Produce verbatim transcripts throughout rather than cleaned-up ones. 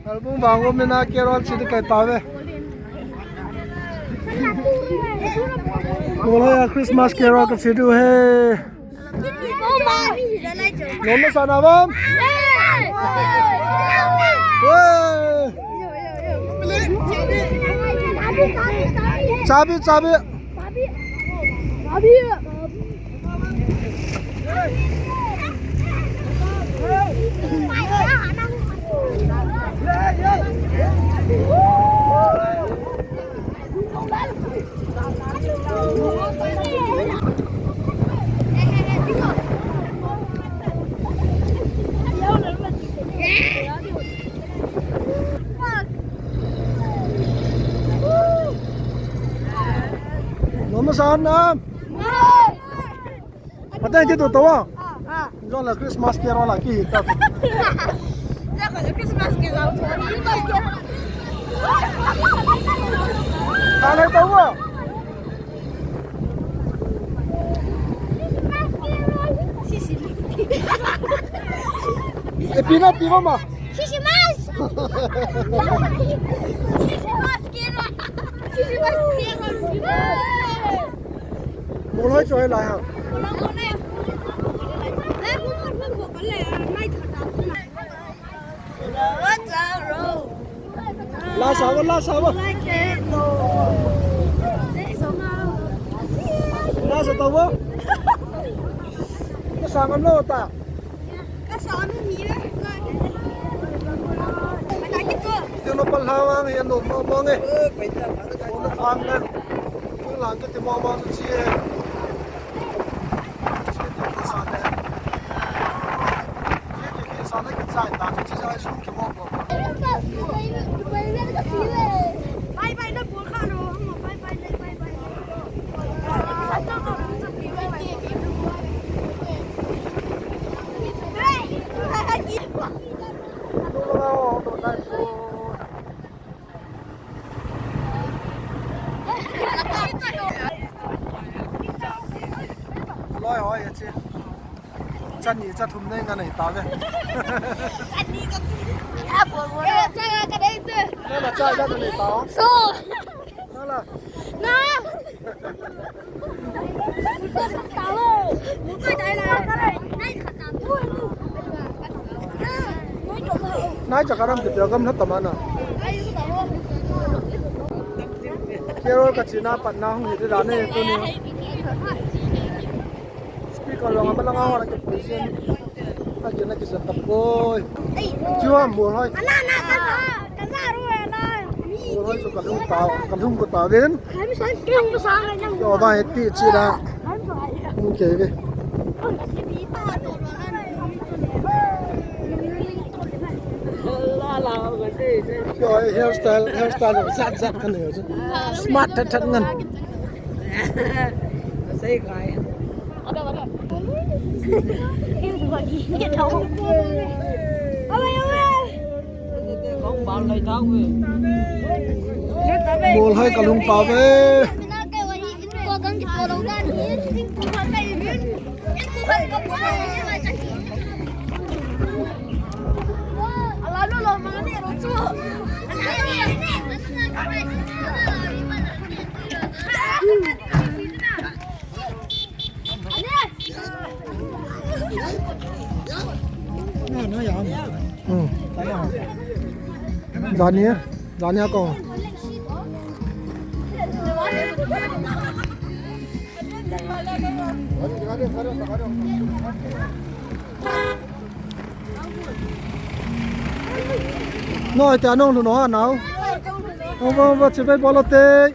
Kalbung bang um ina carol chi ding kahi tauve. Molhoi a Christmas carol kachi diu ahi. Nom masa na ham? Hey! Chabi, chabi. Nom masa na ham? Pateng kiti tauva. Ah. Jong le Christmas carol a kihi ta. Jong le Christmas carol. Christmas carol. Ta le tauva. Ipi nati mama? Christmas. Christmas carol. Christmas carol. Molhoi chu hoilai ham? La sa uvo, la sa uvo. La sa tauvo. Ka sa ngam lou ta. Ka sa mi mi le. Tino pal hawang ya no mo mo nge. Mo no hang ngan. Lang ke ti mo mo chi e. Loi hoi achi. Chani cha thum nei nga nei tauve. Chani ka ki. Ya bo bo. Ya cha ka dei te. Na la cha ka nei tau. So. Na la. Na. Nai cha karam te gam na tamana. Carol kachina patna hung hi de da ne tuni. Speaker long ama langa hora ke present. Aki na kisa tapoi. Chua mo hoi. Ana, ana, ana. Mo hoi chu kalung tau, kalung ko tauvin. Yo ba ti chi da. Okay ve. Yo hairstyle, hairstyle zat zat kan yo. Smart that that ngan. Sei kai. Molhoi kalung tauve. Jani, jani ako. Noi, te anong lu no ha nau. Hong bo, hong bo, chibai bolo te.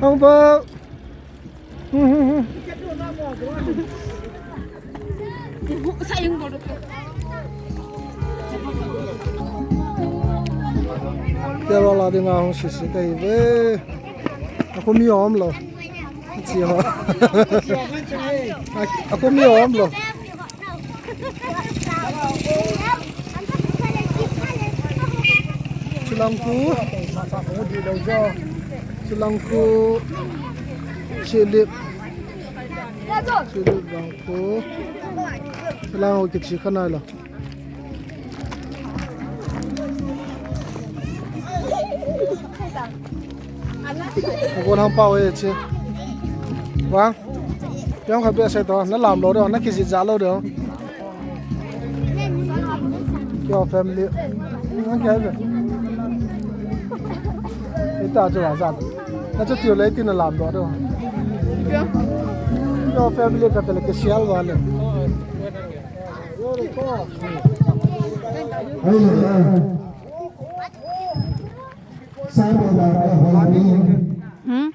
Hong bo. Te wala dinga hong sisi te ve. Ako mi om lo. Chi ho. Ako mi om lo. Chulangkhu. Chulangkhu. Chilip. Chilip langkhu. Chulang ho kichi khanai lo. Ko nam pau e chi. Wa. Piang kha be sai to, na lam lou de, na kijih jah lou de. Your family. Nang kya hai? Ita chu wa jan. Na chu tiu le ti na lam do do. Your family ka tele ke sial wa le. Hello. Sai ba ba ba. Hmm?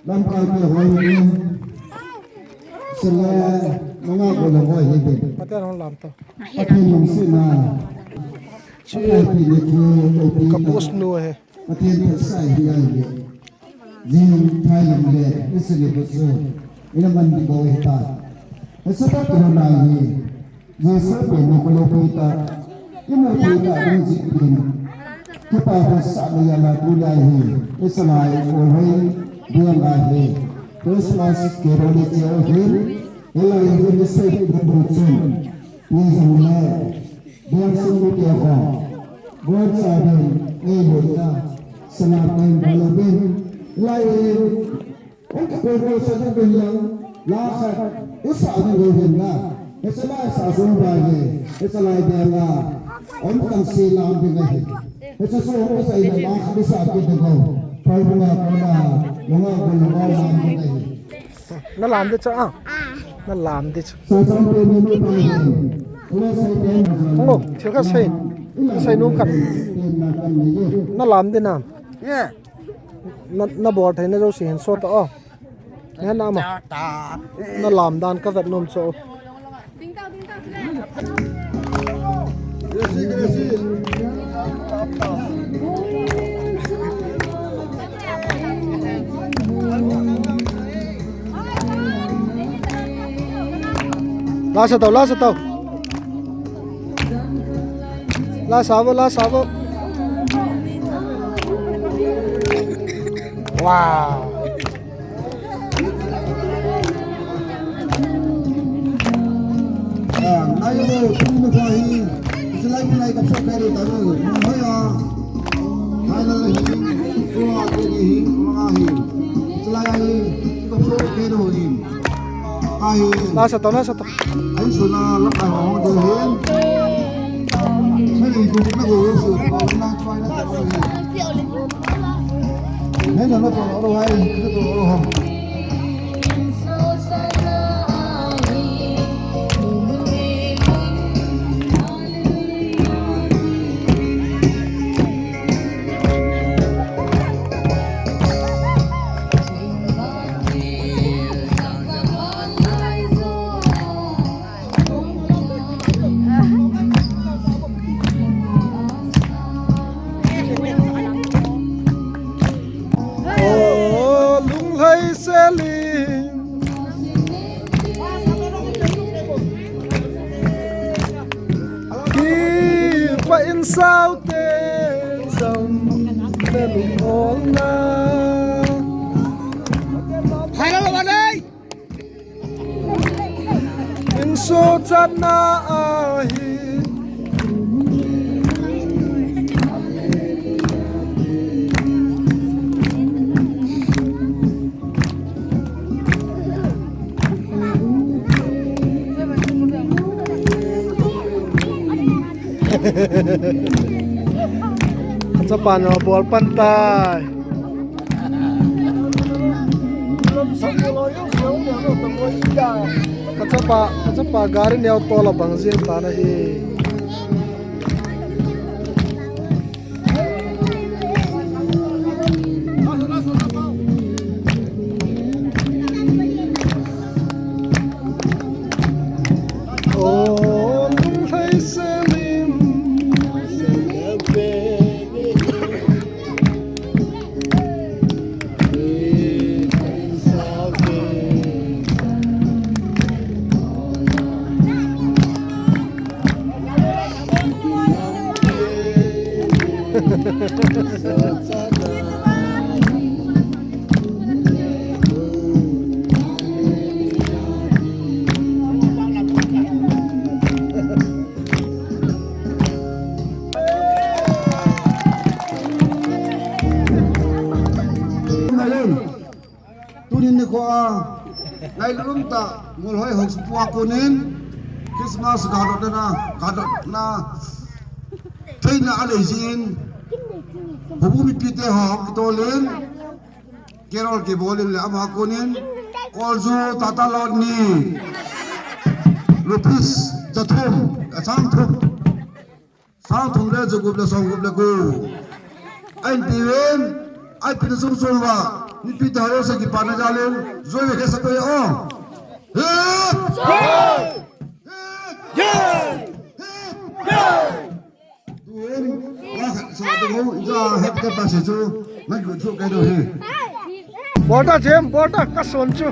Lamkai te hoi ni. Sila manga ko lo hoi hi be. Pathen hon lam to. Pathen lungsetna. Pathen ni ko ko pi. Ka post nu he. Pathen phat sai hi ai be. Jing thai lam le, Israel ko so. Ina man di ko hi ta. Esa ta ko na hi. Jesu pen ni ko le pi ta, imu pi ta ding jih pin. Kipa phat sah le ya la tu lai hi, i sa lai ko hoi, biang lai hi. Christmas ke ro le che o hin, i lai hi ni sei pi bu chun. Ni jong le, biang sung lu ke ho. God sa bin, e lu ta, sa la pen ba lo bin. Lai hi, Ong ka koi koi sa ka ben lang, la khat, i sa ni lo hin na. Hiche la sa so ba ye, hiche la de la. Ong kan se la de ngai. Hiche so ong ka sa i la khat i sa ke de go. Pai bu la ko la, lo nga ko lo nga la de ngai. Na lam de cha a. Na lam de cha. Sa sa pe ni ni pa ye. Lo sa pe na. Ngo, thil khat sei. Sei nom khat. Na lam de na. Yeah. Na, na bol thei na jouse hin sot o. Na na ma. Na lam dan ka vet nom cho. La sa tau, la sa tau. La sa vo, la sa vo. Wow. Ah, ai vo, tu mo pa hi. Silai mo lai ka sa ka ri ta ro. Mo ya. Hai la hi. Ko a ke ni hi, mo nga hi. Silai hi. Ka sa ka ro hi. Ai. La sa tau, la sa tau. Ai, suna la kai hong de hin. Meri ko na go su na try na ta ko hin. Nei na no ko ro hai, ko ro ho. O, lunglhai selin. Kipa in saute cham le lungolna. Hai lo lo dai. In so chatna ahi. Chapa no bol pan tai. Ka chapa, ka chapa gari neo to la bang jing ta na hi. Ngailulum tah, Muolhoi Housopu a konin, Christmas gadotna, gadotna theina anei jin, Houbung mipite ho kitolin, carol kibolin le ama konin, Kolju Tata Lot ni, rupees jathum, sang thum. Sang thum le jagup le somgup le ko. Ahin peuvin, ahin pena sung sung uva, mipite ho jouse kipana jalin, joiye khe sa ko ye o. Hip! Hip! Hip! Tun, wa khat sa te ko, ija het ka pa se chu, na gu chu ka do he. Bol ta Jem, bol ta, ka son chu.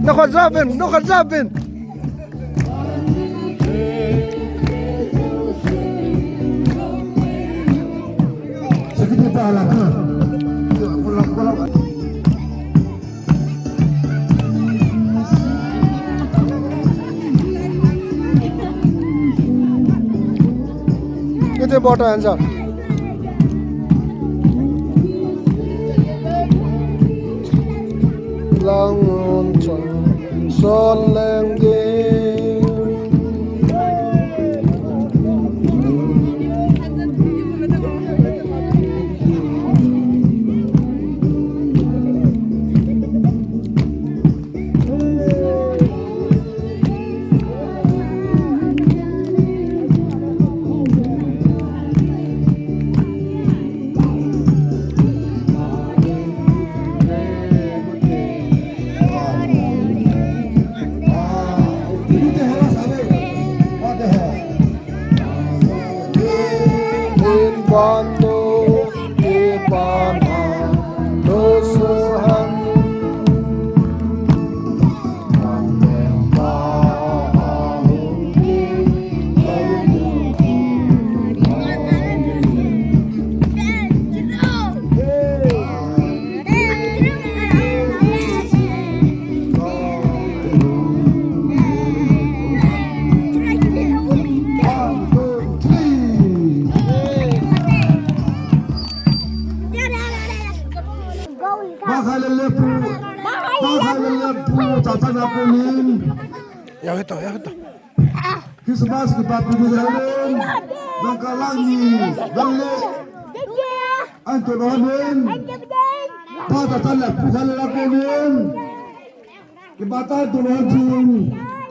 Nokhat jabin, nokhat jabin. Ite bota ansa. Lang on chon son leng ding. Ba khai le le pu, ba khai le le pu, cha cha na pu nin. Ya hita, ya hita. Christmas kipa pu ni jalen, jong ka lang ni, jale. Anto no nin. Ba ta cha le pu khai le le pu nin. Kibata tulon jing,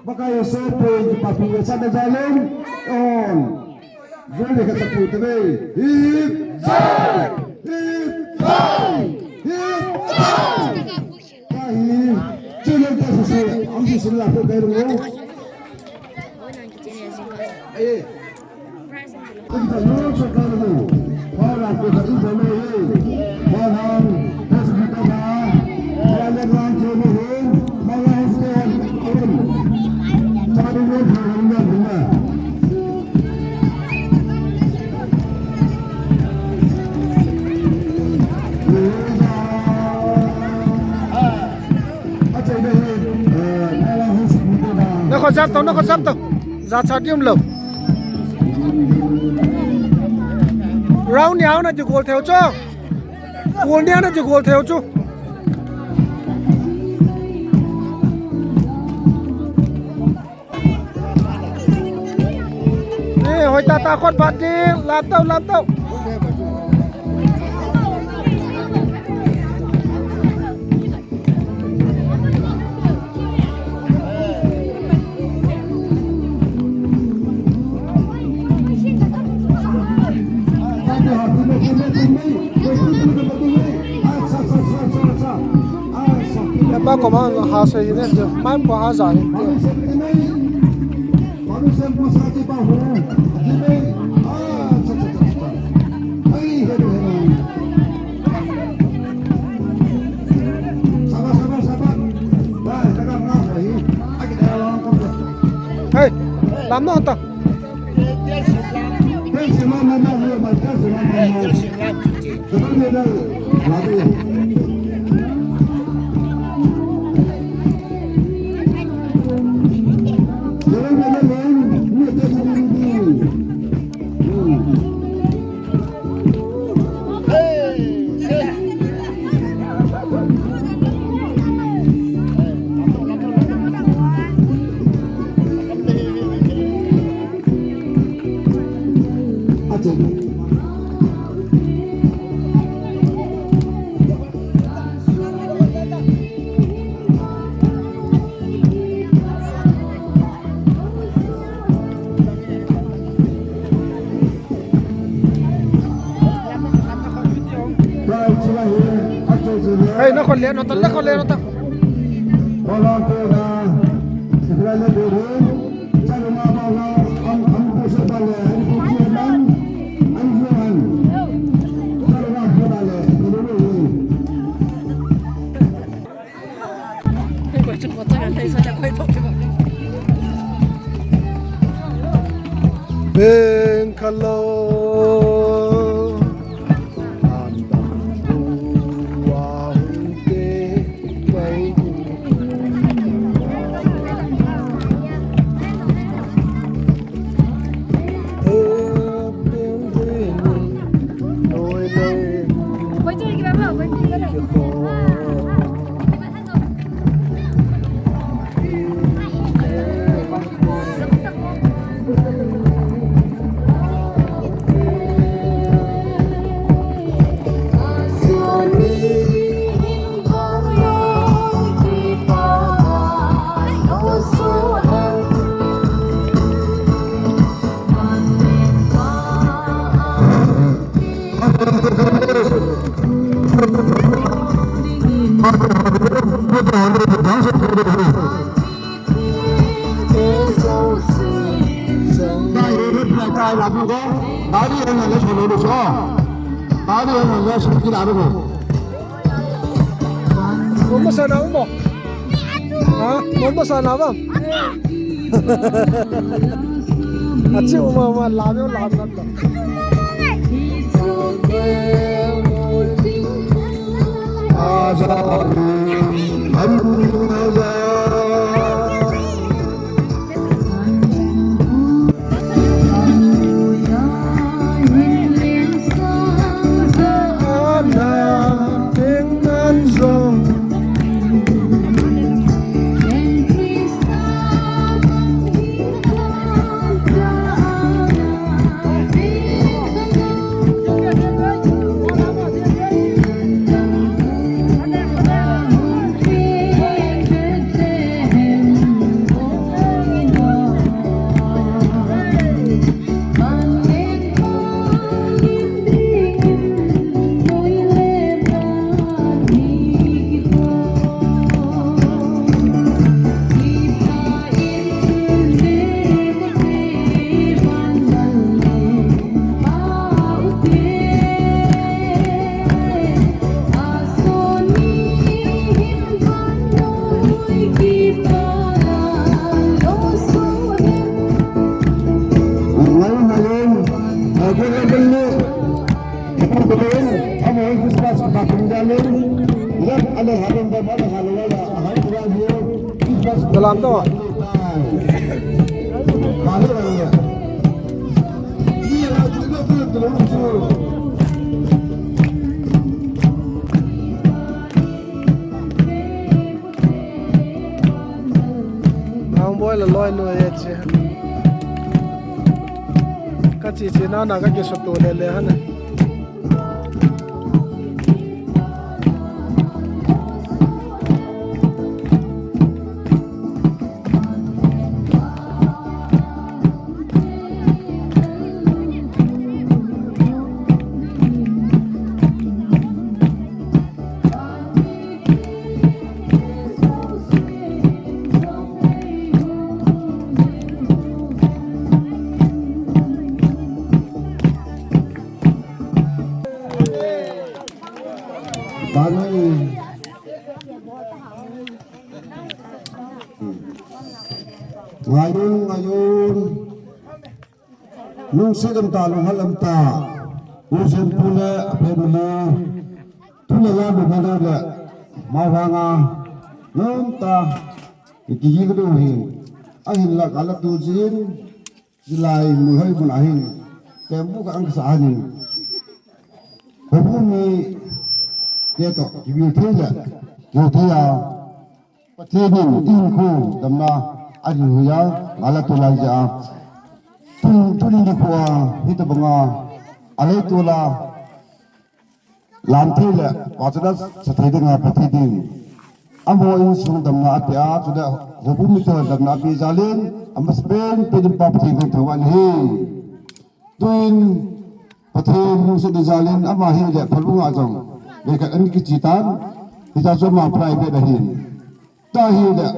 baka yo so po, kipapi yo sa na jalen, on. Jole ka sa po tebe. Hip, hip, hip, hip. Kahi, jole ka sa sa, am si sila po kayo. Nakho jap tau, nakho jap tau. Jachat ding umlou. Round ni hao na jigol theu chu. Goal ni hao na jigol theu chu. Eh, hoi ta ta khot bat ding, lam tau, lam tau. Ba ko ma ha se ne, mai ko ha ja ni. Hey, Lamno ta. Hei, na khol le, na ta, na khol le, na ta. Bangalore. Mama sana mo? Ha? Mama sana ba? Achi uma uma lam yo lam lam lam. Dalam tu. Nang boi la loi noi e che. Ka chi chi na na ka ki so tu le le ha na. Bani. Ngayun, ngayun. Lungset lam tah, lunghel lam tah, u Sempu le a family, thu le la lunghel le, Mauvang a, nomtah, i kihi ka ding hi, ahinlah ka la tu jin, jilai mun hoi mun ahin, tempu ka ang sa ahin, Houbung mite toh, kibil thei le, kihil thei a, Pathen in, hinkho damna, ahin hui a, nga la tu lai jeh a. Tun, tuni nikho a, hitabang a, alei tu la, lam thei le, pachana sa thei ding a, Pathen in. Amaho insung damna apeh a, chule, houbung mite ho damna apeh jal in, amasapen, Pathen in pa Pathen in thangvah in ahi. Tuin Pathen lungsetna jal in ama hi le phalou nga jong vei khat ana kiche tan, hitia chu ama private ahin. Tua hi le,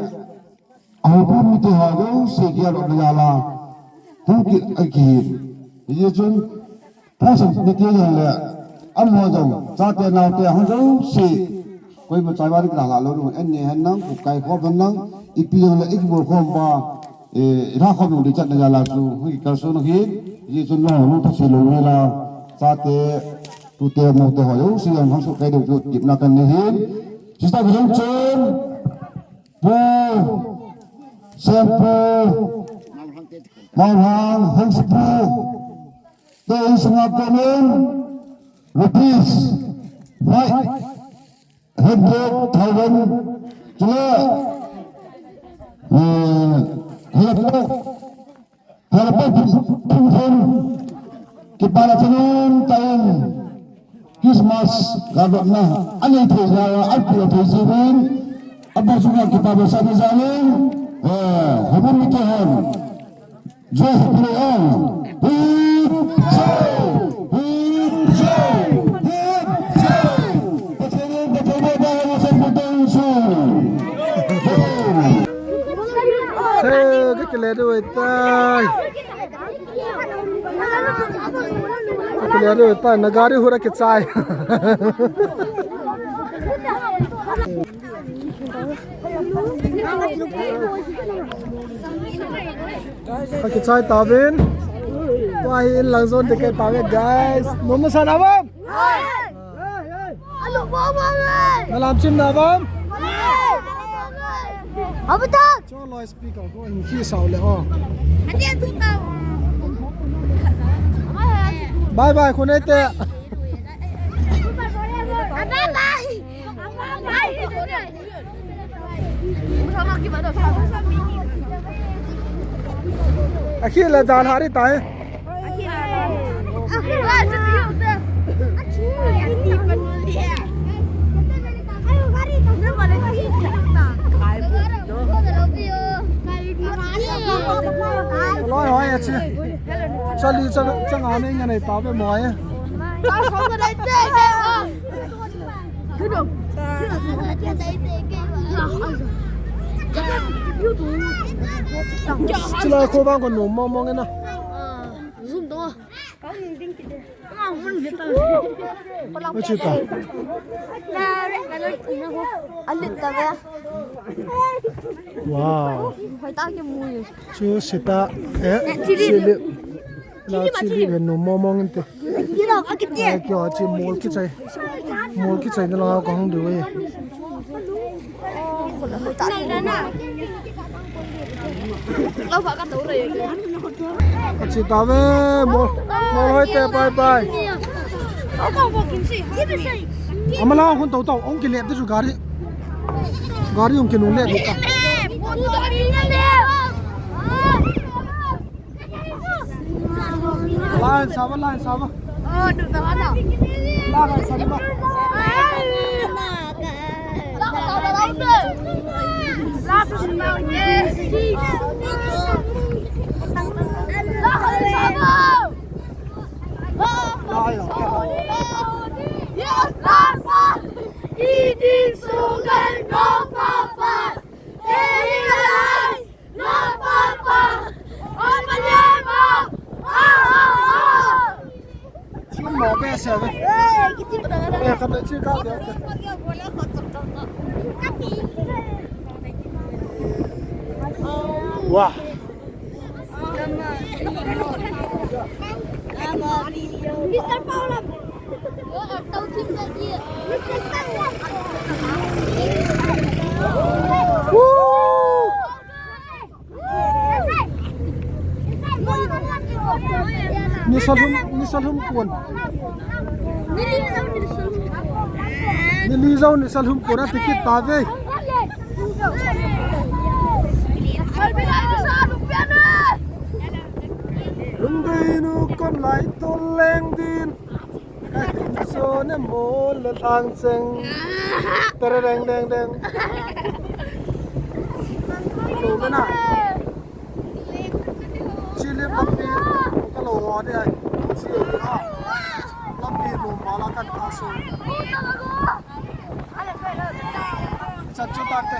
a houbung mite ho jouse kilouna jal a, hung ki, akihin. Hijeh chun, pasal mite jong le, amaho jong, chate naote hung jouse, Koima chaiva ding kila la lou, an neh hen lang, kukai khom hen lang, ipi jong le, ikibol khom uva, eh, ilha khom jong ding chatna jal a chu, hung kikalson ahi, hijeh chun lungthim lungthim lou hela, chate, tute, mote ho jouse jong hung sohkei diu chu, tepna kanei ahi. Sister Hengchen, Pu, Sempu, Mauvang, Hengpu, te insunga konin, rupees, five hundred thousand, chule, eh, hello, hello, pum, pum, pum, kipana chungnung tah in, Christmas gavotna, anei thei jal a, apeh thei jeh in, abang sunga kipa bousahna jal in, eh, houbung mite hon, Joseph Leon. Hip, jai! Hip, jai! Hip, jai! Pathen in, Pathen in, Pathen in, Pathen in, Pathen in. Hey, kakile diu ahitai. Kakile diu ahitai, na gari hura kichai. Kakichai tauvin. Tua hi in lang jon ding kahi tauvin, guys. Nom nasan avam? Nalam chim na avam? Abuta. Cho loi speaker ko hin khi sao le o. Bye bye, khun eite. Bye bye. Akhi la dan hari tai. Loi hoi achi. Chali chang chang ane ngan ai pa be moi. Chila ko bang ko nom mong mong na. Zoom to. Achi ta. Wow. Chu sita. Eh, chili. La chili ve nom mong mong inte. Ai kio chi mol kichai. Mol kichai na la ka hung du e. Achi ta ve mol, mol hoi te bye bye. Ama la hung to to, hung kile te chu gari. Gari hung kinung le ta. Line saba, line saba. Oh, du da da. La ka saba. Chun mo be se ve. Eh, kiti ko da da. Eh, ka ta chi ka de. Wah. Mister Paolam. Mister Paolam. Ni salhum, ni salhum kun. Ni li zau ni salhum kun a tikit ta ve. Lungdei nu kon lai tol leng din. Ai, so ne mo le thang cheng. Tere deng deng deng. Lo me na. Chile lampi ka lo ho de ai. Chile ha. Lampi lo ma la kan ta so. Chat chu ta te.